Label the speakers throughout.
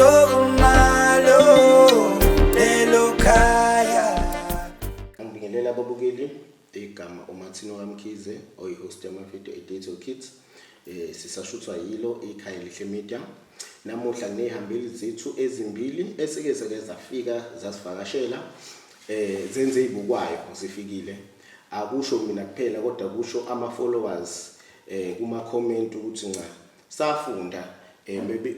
Speaker 1: Ngentokomalo lelo khaya.
Speaker 2: Ngibingelela ababukeli, igama uMathino kaMkhize, oyi-host yama-video eDato Kids. Sisashuthwa yilo ikhaya elihle media. Namuhla nehambeli zethu ezimbili esike seke zafika zasivakashela, zenze ibukwayo zifikile. Akusho mina kuphela kodwa kusho ama followers kuma comment ukuthi nca safunda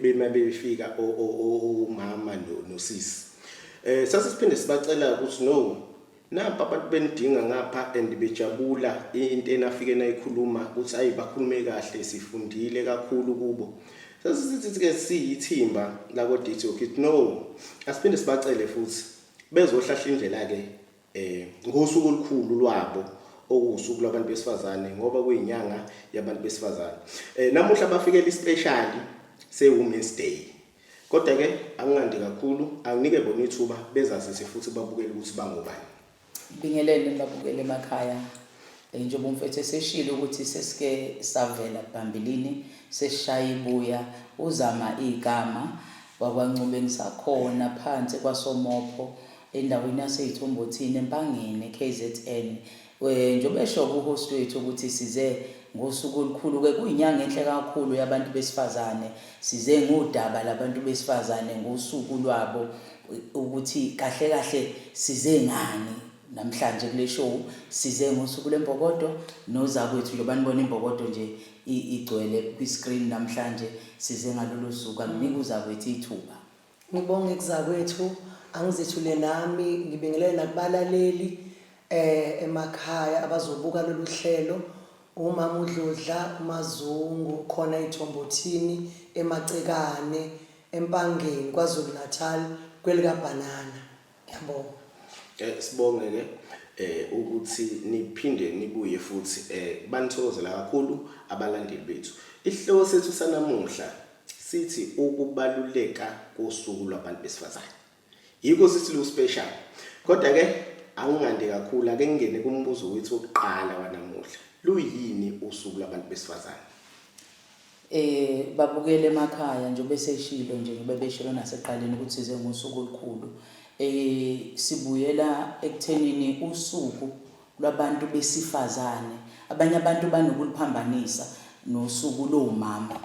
Speaker 2: bema befika omama nosisi. Sasiphinde sibacela ukuthi no, nampa abantu benidinga ngapha and bejabula into enafike nayikhuluma ukuthi ayi, bakhulume kahle, sifundile kakhulu kubo. Sasithi ke siyithimba lako DTO Kids, no, asiphinde sibacele futhi bezohlahla indlela ke ngosuku olukhulu lwabo, okuwusuku lwabantu besifazane, ngoba kuyinyanga yabantu besifazane. Namuhla bafikela i-special se Women's Day. Kodwa ke angingandi kakhulu, anginike bona ithuba bezazise futhi babukele ukuthi bangobani.
Speaker 3: Bingelele mbabukele emakhaya. Njengoba umfethu eseshilo ukuthi sesike savela phambilini, sesishaya ibuya uzama igama wakwaNcube, ngisakhona phansi kwaSomopho endaweni yaseYithombothini eMpangeni KZN. Njengoba esho ku-host wethu ukuthi size ngosuku olukhulu ke, kuyinyanga enhle kakhulu yabantu besifazane. Size ngodaba labantu besifazane ngosuku lwabo, ukuthi kahle kahle size ngani namhlanje kule show. Size ngosuku lwembokodo nozakwethu, njengoba nibona imbokodo nje igcwele kwi-screen namhlanje. Size ngalolu suku, anginike uzakwethu ithuba.
Speaker 4: Ngibonge kuzakwethu, angizethule nami, ngibingelele nakubalaleli emakhaya abazobuka lolu hlelo. Umama uDludla uMazungu khona eThombothini eMacekane eMpangeni KwaZulu Natal kwelikaBhanana. Ngiyabonga.
Speaker 2: Sibonge ke ukuthi niphinde nibuye futhi, banithokozela kakhulu abalandeli bethu. Isihloko sethu sanamuhla sithi ukubaluleka kosuku lwabantu besifazane. Yikho sithi lu special. Kodwa ke angingandi kakhulu, ake ngingene kumbuzo wethu wokuqala wanamuhla. Luyini usuku lwabantu besifazane?
Speaker 3: Babukele emakhaya, njengoba eseshilo nje, njengoba beshilo naseqaleni ukuthi size ngosuku olukhulu. Sibuyela ekuthenini usuku lwabantu besifazane. Abanye abantu banokuliphambanisa nosuku lomama.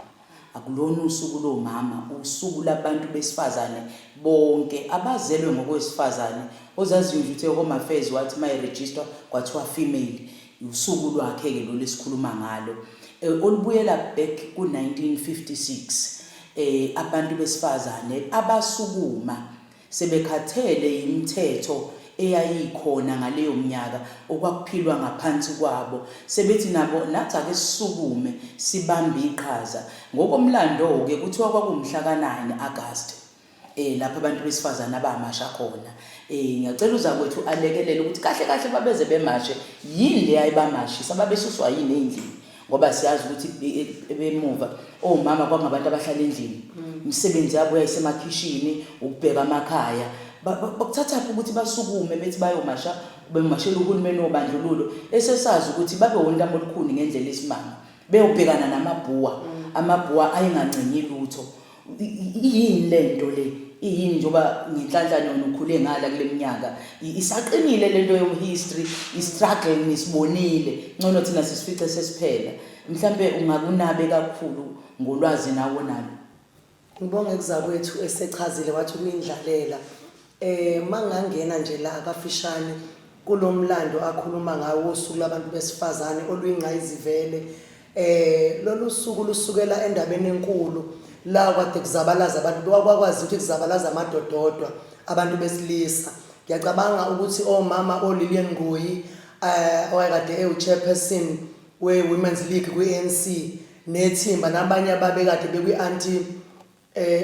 Speaker 3: Akulona usuku lomama, usuku labantu besifazane bonke abazelwe ngokwesifazane. Ozaziyo nje ukuthi e-Home Affairs wathi uma e-register kwathiwa female. Usuku lwakhe ke lolu esikhuluma ngalo. Olubuyela back ku-1956, abantu besifazane abasukuma sebekhathele yimithetho eyayikhona ngaleyo minyaka okwakuphilwa ngaphansi kwabo, sebethi nabo nathi ake sisukume sibambe iqhaza. Ngokomlando-ke kuthiwa kwakuwumhla ka-9 August lapho abantu besifazane abamasha khona. Ngiyacela uzakwethu alekelele ukuthi kahle kahle babeze bemashe yini le ayibamashisa, babesuswa yini ey'ndlini, ngoba siyazi ukuthi bemuva omama kwakungabantu abahlala endlini, imisebenzi yabo yayisemakhishini, ukubheka amakhaya. Bakuthathaphi ukuthi basukume bethi bayomasha, bemashela uhulumeni wobandlululo esesazi ukuthi babe wontamo olukhuni ngendlela esimanga, beyobhekana namabhuwa, amabhuwa ayengancengi lutho? Iyini lento le, iyini? Njengoba ngenhlanhla nona ukhule ngala kule minyaka, isaqinile lento yo-history, i-struggle nisibonile ngcono, thina sisifice sesiphela. Mhlampe ungakunabe kakhulu ngolwazi nawo nalo.
Speaker 4: Ngibonge kuzakwethu esechazile wathi ukuyindlalela. Mangangena nje la kafishane kulomlando akhuluma ngawo wosuku labantu besifazane oluyingqayizivele. Lolu suku lusukela endabeni enkulu la kade kuzabalaza abantu, kwakwazi ukuthi kuzabalaza amadododwa abantu besilisa. Ngiyacabanga ukuthi omama oLillian Ngoyi, owayekade ewu-chairperson we-Women's League kwi-ANC, nethimba nabanye ababekade bekwi-anti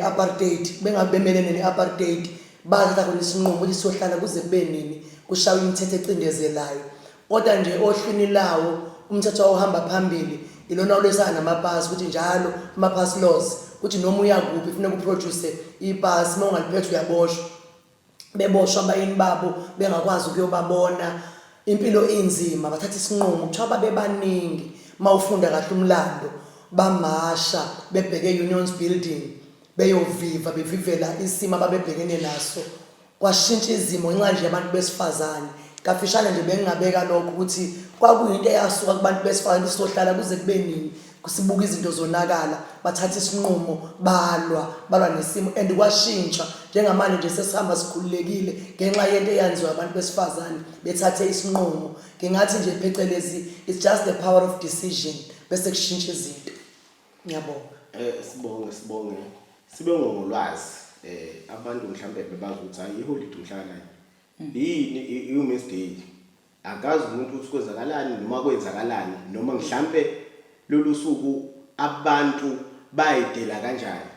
Speaker 4: apartheid, bengabe bemelene ne-apartheid, bathatha khona isinqumo ukuthi siyohlala kuze kube nini kushawa imithetho ecindezelayo. Kodwa nje ohlwini lawo umthetho owawuhamba phambili ilona olwisana namapasi, ukuthi njalo ama-pass laws, ukuthi noma uya kuphi kufuneka u-produce ipasi, uma ungaliphethe uyaboshwa. Beboshwa abayeni babo, bengakwazi ukuyobabona, impilo inzima. Bathatha isinqumo, kuthiwa babebaningi uma ufunda kahle umlando, bamasha bebheke e-Unions Building. Beyoviva bevivela isimo ababebhekene naso, kwashintsha izimo ngenxa nje yabantu besifazane. Kafishane nje bengingabeka lokho ukuthi kwakuyinto eyasuka kubantu besifazane ukuthi sohlala kuze kube nini sibuka izinto zonakala. Bathatha isinqumo, balwa, balwa nesimo and kwashintsha. Njengamanje nje sesihamba sikhululekile ngenxa yento eyenziwa abantu besifazane bethathe isinqumo. Ngingathi nje phecelezi it's just the power of decision bese kushintsha izinto. Ngiyabonga.
Speaker 2: Sibonge sibonge sibe ngolwazi abantu mhlambe bebazi ukuthi hayi iholide mhla ka-9 yini i-Women's Day, akazi umuntu ukuthi kwenzakalani noma kwenzakalani noma mhlambe lolu suku abantu bayidela kanjani.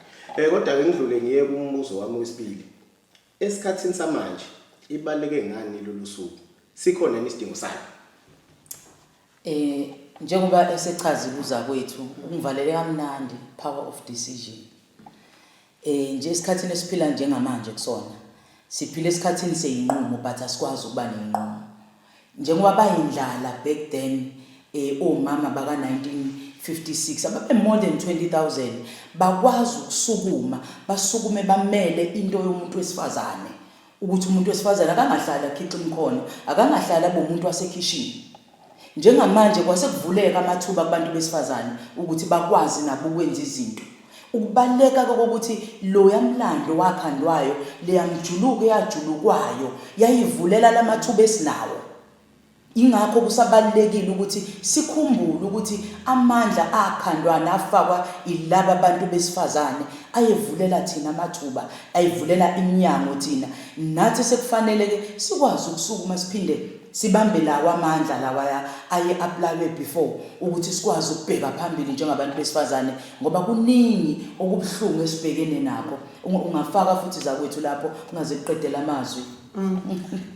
Speaker 2: Kodwa ke ngidlule ngiye kumbuzo wami wesibili. Esikhathini samanje ibaluleke ngani lolu suku? Sikhona yini isidingo salo?
Speaker 3: Njengoba esechazile uzakwethu, ungivalele kamnandi, power of decision. Nje esikhathini esiphila njengamanje kusona, siphila esikhathini seyinqumo but asikwazi ukuba neyinqumo. Njengoba bayindlala back then, omama baka 1956 ababe more than 20,000 bakwazi ukusukuma, basukume bamele into yomuntu wesifazane, ukuthi umuntu wesifazane akangahlali akhixe imikhono, akangahlali abe umuntu wasekhishini. Njengamanje kwase kuvuleka amathuba kubantu besifazane ukuthi bakwazi nabo ukwenza izinto. Ukubaluleka kokuthi loya mlando wakhandwayo, leya mjuluko eyajulukwayo yayivulela lamathuba esinawo. Ingakho kusabalulekile ukuthi sikhumbule ukuthi amandla akhandwa nafakwa ilaba bantu besifazane ayevulela thina amathuba, ayivulela iminyango thina. Nathi sekufanele ke sikwazi ukusukuma siphinde sibambe lawa amandla lawaya aye applywe before, ukuthi sikwazi ukubheka phambili njengabantu besifazane, ngoba kuningi okubuhlungu esibhekene nakho. Ungafaka futhi zakwethu lapho ungaze kuqedela amazwi.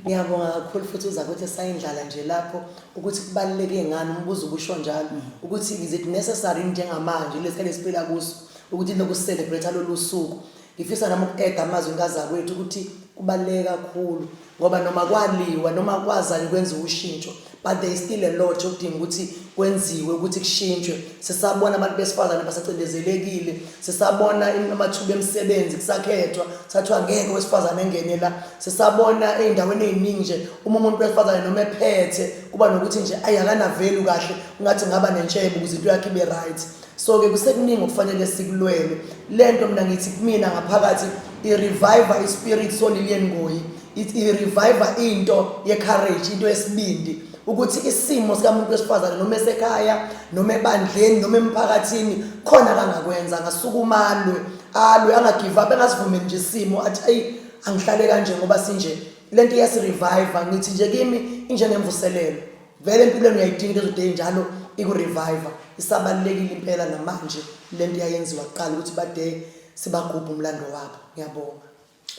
Speaker 4: Ngiyabonga kakhulu futhi uzakwethu esayindlala nje lapho ukuthi kubaluleke ngani umbuzo ubusho njalo ukuthi is it necessary njengamanje lesikhathi esiphila kuso ukuthi lokhu celebrate lolu suku. Ngifisa nami uku-add amazwi nkazakwethu ukuthi kubaluleke kakhulu ngoba noma kwaliwa noma kwazanywa kwenziwa ushintsho, but there is still a lot okudinga ukuthi kwenziwe ukuthi kushintshwe. Sisabona abantu besifazane basacindezelekile, sisabona amathuba emisebenzi kusakhethwa, sathiwa ngeke owesifazane engene la. Sisabona ey'ndaweni ey'ningi nje uma umuntu wesifazane noma ephethe kuba nokuthi nje ayi akana-value kahle, ungathi ngaba nentshebe ukuze into yakhe ibe right. So-ke kusekuningi okufanele sikulwele. Le nto mina ngithi kumina ngaphakathi i-revive i-spirit soLilian Ngoyi, i-revive into ye-courage, into yesibindi, ukuthi isimo sikamuntu wesifazane noma esekhaya noma ebandleni noma emphakathini khona kangakwenza, angasukuma alwe, alwe, angagive up, engasivumeli nje isimo athi ayi angihlale kanje ngoba sinje. Le nto iyasi-revive. Ngithi nje kimi injengemvuselelo vele empilweni, uyayidinga into ezode njalo iku-revive. Isabalulekile impela namanje le nto iyayenziwa kuqala ukuthi bade sibagubhe umlando wabo. Ngiyabonga.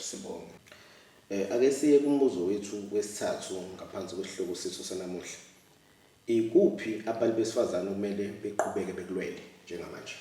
Speaker 2: Sibonge. Ake siye kumbuzo wethu wesithathu ngaphansi kwesihloko sethu sanamuhla. Ikuphi abantu besifazane okumele beqhubeke bekulwele njengamanje?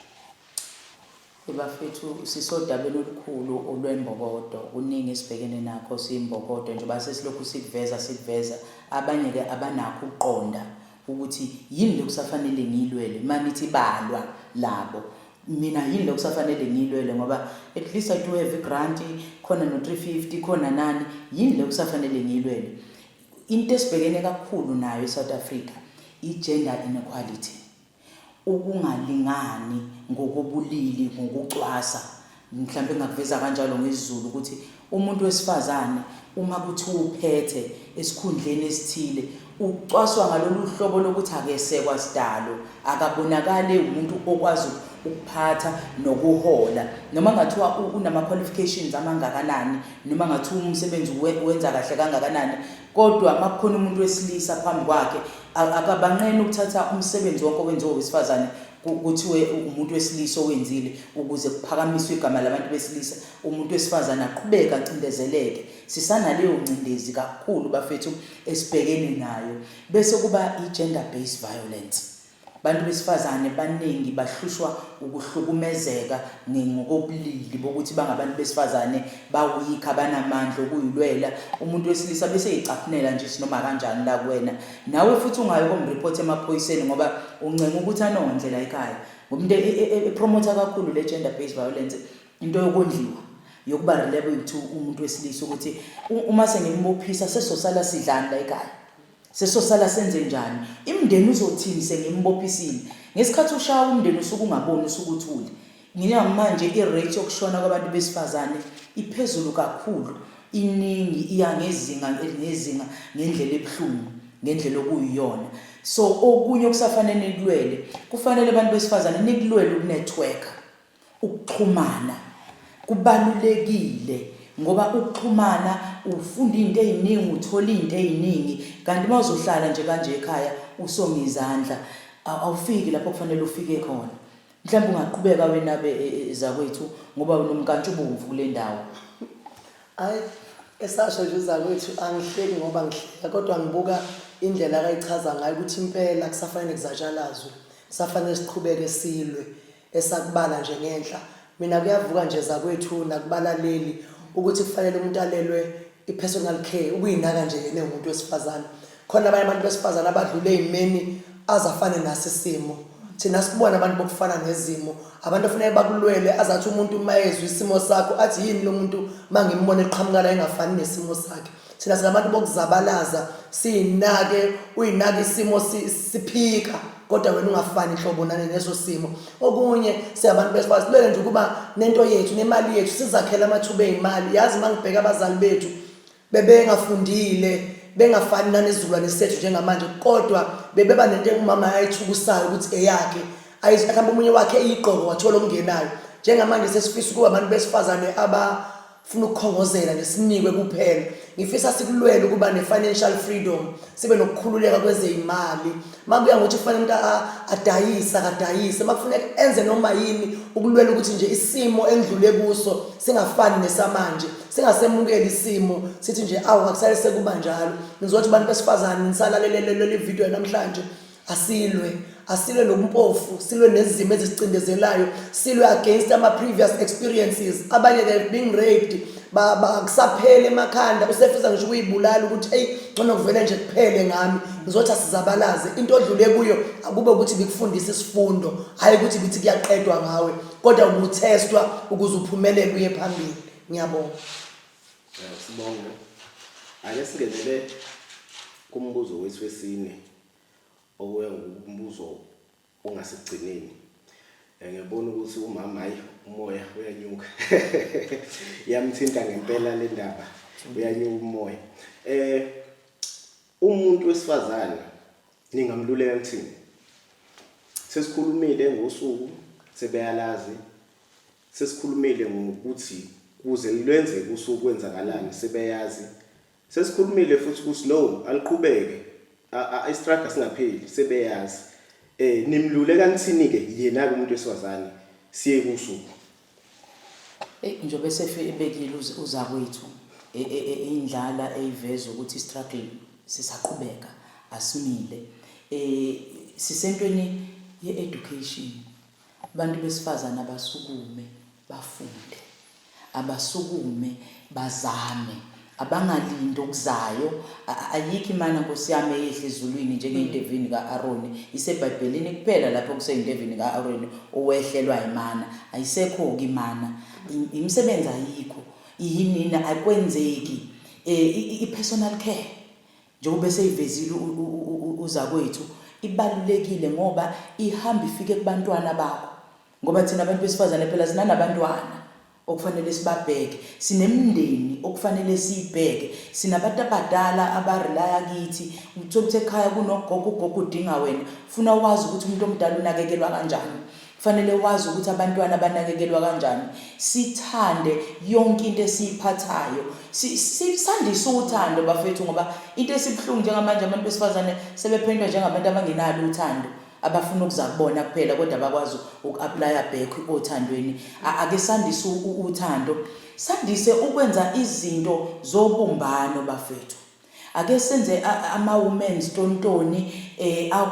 Speaker 3: Bafethu, sisodabeni olukhulu olwembokodo. Kuningi esibhekene nakho siyimbokodo, njengoba sesilokhu sikuveza sikuveza. Abanye-ke abanakho ukuqonda ukuthi yini le kusafanele ngiyilwele. Manithi balwa labo, mina yini le kusafanele ngiyilwele, ngoba at least I do have i-grant khona no-350 khona nani, yini le kusafanele ngiyilwele? Into esibhekene kakhulu nayo eSouth Africa i-gender inequality, ukungalingani ngokobulili, ngokucwasa, mhlawumbe ngingakuveza kanjalo ngesiZulu, ukuthi umuntu wesifazane uma kuthiwa uphethe esikhundleni esithile ucwaswa ngalolu hlobo lokuthi akesekwa sidalo, akabonakali umuntu okwazi ukuphatha nokuhola, noma ngathiwa unama-qualifications amangakanani, noma ngathiwa umsebenzi wenza kahle kangakanani, kodwa makukhona umuntu wesilisa phambi kwakhe akabanqeni ukuthatha umsebenzi wonke owenziwa owesifazane kuthiwe umuntu wesilisa owenzile ukuze kuphakamiswe igama labantu besilisa, umuntu wesifazane aqhubeke acindezeleke. Sisanaleyo ngcindezi kakhulu bafethu esibhekene nayo. Bese kuba i-gender based violence. Abantu besifazane baningi bahlushwa ukuhlukumezeka ngokobulili bokuthi bangabantu besifazane, ba-weak, abanamandla okuyilwela. Umuntu wesilisa bese eyicaphunela nje sinoma kanjani la kuwena. Nawe futhi ungayi ukomripotha emaphoyiseni ngoba uncenga ukuthi anondle la ekhaya. Ngoba into epromotha kakhulu le gender based violence. Into yokondliwa yokuba reliable to umuntu wesilisa ukuthi uma sengimbophisa sesosala sidlani la ekhaya, sesosala senze njani, imndeni uzothini sengimbophisile. Ngesikhathi ushaya umndeni usuke ungaboni, usuke uthule. Nginamanje i-rate yokushona kwabantu besifazane iphezulu kakhulu, iningi, iya ngezinga ngezinga ngendlela ebuhlungu, ngendlela okuyiyona. So okunye okusafanele nikulwele, kufanele abantu besifazane nikulwele ukunetwork-a. Ukuxhumana kubalulekile ngoba ukuxhumana ufunda izinto eziningi, uthola izinto eziningi, kanti uma uzohlala nje kanje ekhaya usonge izandla awufiki lapho kufanele ufike khona. Mhlawumbe ungaqhubeka wena e, e, zakwethu ngoba wena umkantshubomvu kule ndawo.
Speaker 4: Hayi esasho nje uzakwethu angihleki ngoba ngihleka kodwa ngibuka indlela akayichaza ngayo ukuthi impela kusafanele kuzatshalazwe, kusafanele siqhubeke silwe. Esakubala nje ngenhla. Mina kuyavuka nje zakwethu nakubalaleli ukuthi kufanele umuntu alelwe i-personal care, ukuyinaka nje yena ewumuntu wesifazane. Khona abanye abantu besifazane abadlule ey'meni aze afane naso isimo. Thina sibona abantu bokufana nezimo, abantu ofuneka bakulwele azathi umuntu uma ezwa isimo sakho athi yini lo muntu uma ngimbona eqhamuka la engafani nesimo sakhe. Thina singabantu bokuzabalaza siyinake uyinake isimo siphika kodwa wena ungafani nhlobo nane neso simo. Okunye singabantu besifazane silwele nje ukuba nento yethu nemali yethu sizakhele amathuba ey'mali. Yazi uma ngibheka abazali bethu bebengafundile bengafani nanezizukulwane sethu njengamanje kodwa bebeba nento umama ayithukusayo ukuthi eyakhe mhlawumbe omunye wakhe iyigqoko wathola okungenayo. Njengamanje sesifisa ukuba abantu besifazane aba funa ukukhongozela nje sinikwe kuphela. Ngifisa sikulwele ukuba ne-financial freedom, sibe nokukhululeka kwezeyimali. Uma kuya ngokuthi kufanele umuntu adayise, akadayise. Uma kufuneka enze noma yini ukulwela ukuthi nje isimo engidlule kuso singafani nesamanje, singasemukeli isimo sithi nje awu akusale sekuba njalo. Ngizothi bantu besifazane nisalalele leli video namhlanje, asilwe, asilwe nobumpofu, silwe nezimo ezisicindezelayo, silwe against ama-previous experiences. Abanye they have been raped, akusapheli emakhanda, usefisa ngisho ukuyibulala ukuthi eyi ngcono kuvele nje kuphele ngami. Ngizothi asizabalaze, into odlule kuyo akube ukuthi bikufundisa isifundo, hhayi ukuthi bithi kuyaqedwa ngawe, kodwa ubuthestwa ukuze uphumelele uye phambili. Ngiyabonga.
Speaker 2: Sibonge. Ake singenele kumbuzo wethu wesine okuya ngumbuzo ongasekugcineni. Ngiyabona ukuthi umama hayi umoya uyanyuka. Iyamthinta ngempela le ndaba. Uyanyuka umoya. Umuntu wesifazane ningamluleka nithini? Sesikhulumile ngosuku sebeyalazi. Sesikhulumile ngokuthi kuze lwenzeke usuku kwenzakalani sebeyazi. Sesikhulumile futhi ukuthi no aliqhubeke i-struggle singapheli sebeyazi. Nimluleka nithini ke yena ke umuntu wesifazane siye kusuku.
Speaker 3: Eyi njengoba esebekile uzakwethu indlala eyiveza ukuthi i-struggle sisaqhubeka asimile. Sisentweni ye-education. Abantu besifazane abasukume bafunde, abasukume bazame, abangalindi okuzayo. Ayikho imana Nkosi yami eyehla ezulwini njengeyintevini ka-Aroni. IseBhayibhelini kuphela lapho kuseyintevini ka-Aroni owehlelwa imana. Ayisekho-ke imana, imisebenzi ayikho, yinina akwenzeki. I-personal care njengoba eseyivezile uzakwethu ibalulekile ngoba ihamba ifike kubantwana bakho, ngoba thina abantu besifazane phela sinanabantwana okufanele sibabheke, sinemindeni okufanele siyibheke, sinabantu abadala abarelaya kithi. Uthola ukuthi ekhaya kunogogo, ugogo udinga wena, funa wazi ukuthi umuntu omdala unakekelwa kanjani, kufanele wazi ukuthi abantwana banakekelwa kanjani. Sithande yonke into esiyiphathayo, sandise uthando bafethu, ngoba into esibuhlungu njengamanje abantu besifazane sebephentwa njengabantu abangenalo uthando, abafuna ukuza kubona kuphela kodwa abakwazi uku-aplaya back othandweni. Ake sandise uthando, sandise ukwenza izinto zobumbano bafethu. Ake senze ama-women's tontoni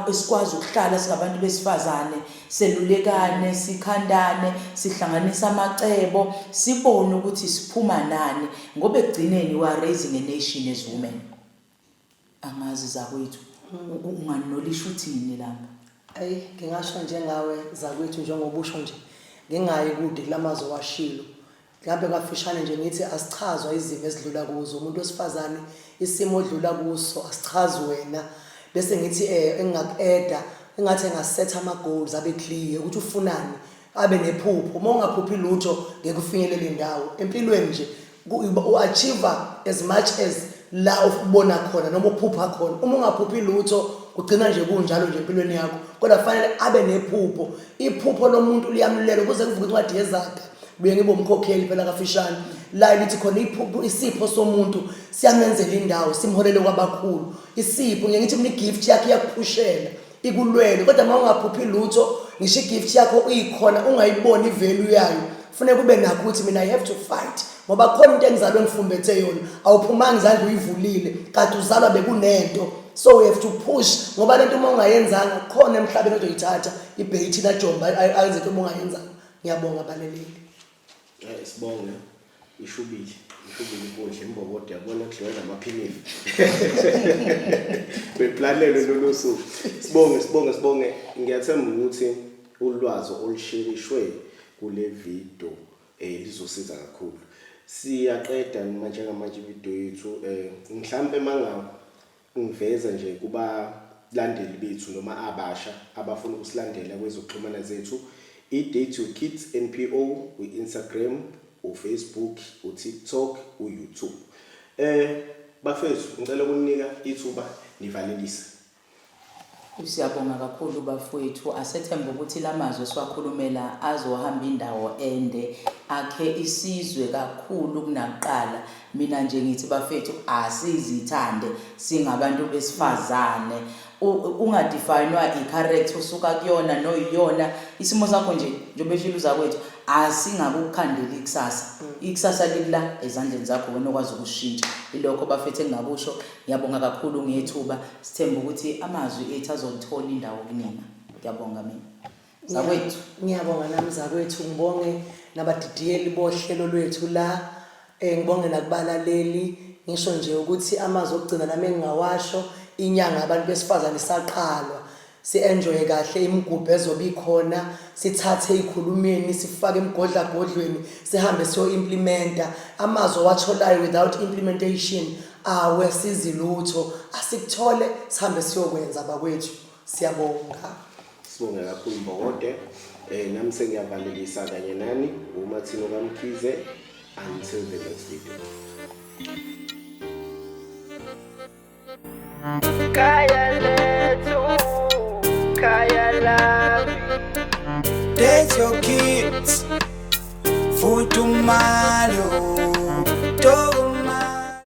Speaker 3: esikwazi ukuhlala singabantu besifazane, selulekane, sikhandane, sihlanganise amacebo, sibone ukuthi siphuma nani, ngoba ekugcineni we are raising a nation as women. Angazi zakwethu unganolisha uthini lapha.
Speaker 4: Ayi ngingasho njengawe zakwethu njengoba usho nje, ngingayi kude kulamazwi owashilo. Ngihambe kafishane nje ngithi asichazwa izimo esidlula kuzo. Umuntu wesifazane isimo odlula kuso asichazi wena. Bese ngithi engingaku-eda engathi engasetha ama-goals abe clear ukuthi ufunani, abe nephupho. Uma ungaphuphi lutho ngeke ufinyelele indawo empilweni nje. U-achieve as much as la ubona khona noma uphupha khona. Uma ungaphuphi lutho kugcina nje kunjalo nje empilweni yakho, kodwa kufanele abe nephupho. Iphupho lomuntu liyamlela ukuze kuvuke incwadi yeZaga. Buye ngibe umkhokheli phela kafishane la lithi khona iphupho, isipho somuntu siyamenzela indawo, simholele kwabakhulu. Isipho, ngiye ngithi mina i-gift yakho iyakuphushela, ikulwele, kodwa uma ungaphuphi lutho, ngisho i-gift yakho ikhona ungayiboni i-value yayo. Kufuneka ube nakho ukuthi mina I have to fight, ngoba khona into engizalwe ngifumbethe yona. Awuphumanga izandla uyivulile, kade uzalwa bekunento, so we have to push, ngoba lento uma ungayenzanga khona emhlabeni ozoyithatha ibheyithi lajomba ayenze into obungayenzanga. Ngiyabonga baleleli.
Speaker 2: Sibonge, ishubile, ishubile inkundla imbokodo, yabona kudliwa namaphinifa. Beplanelwe lolu suku. Sibonge, sibonge, sibonge. Ngiyathemba ukuthi ulwazi olusherishwe kule video lizosiza kakhulu. Siyaqeda manje ngamanje ivideo yethu, mhlambe manga ngiveza nje kubalandeli bethu noma abasha abafuna ukusilandela kwezokuxhumana zethu, i-Date Your Kids NPO kwi-Instagram, uFacebook, uTikTok, uYouTube. Bafethu, ngicela ukunika ithuba nivalelise.
Speaker 3: Siyabonga kakhulu bafowethu, asethemba ukuthi lamazwi esiwakhulumela azohamba indawo ende, akhe isizwe kakhulu kunakuqala. Mina nje ngithi bafethu asizithande singabantu besifazane. Ungadefinwa i-character usuka kuyona noyiyona, isimo sakho nje njengoba eshilo uzakwethu, asingakukukhandeli ikusasa. Ikusasa lila ezandleni zakho, wena okwazi ukushintsha. Ilokho bafethu engingakusho. Ngiyabonga kakhulu ngethuba, sithemba ukuthi amazwi ethu azothola indawo kunina. Ngiyabonga mina zakwethu.
Speaker 4: Ngiyabonga nami zakwethu, ngibonge nabadidiyeli bohlelo lwethu la, ngibonge nakubalaleli. Ngisho nje ukuthi amazwi okugcina nami engingawasho, inyanga abantu besifazane isaqalwa, si-enjoye kahle imigubho ezobe ikhona, sithathe ey'khulumeni sifake emgodlagodlweni, sihambe siyo-implementa amazwi owatholayo. Without implementation awesizi lutho. Asikuthole sihambe siyokwenza bakwethu. Siyabonga.
Speaker 2: Sibonge kakhulu Mbokode. Nami sengiyavalelisa kanye nani, uMathino kaMkhize. Until the next video.
Speaker 1: Khaya lethu, khaya lami. Date your kids, fudumala.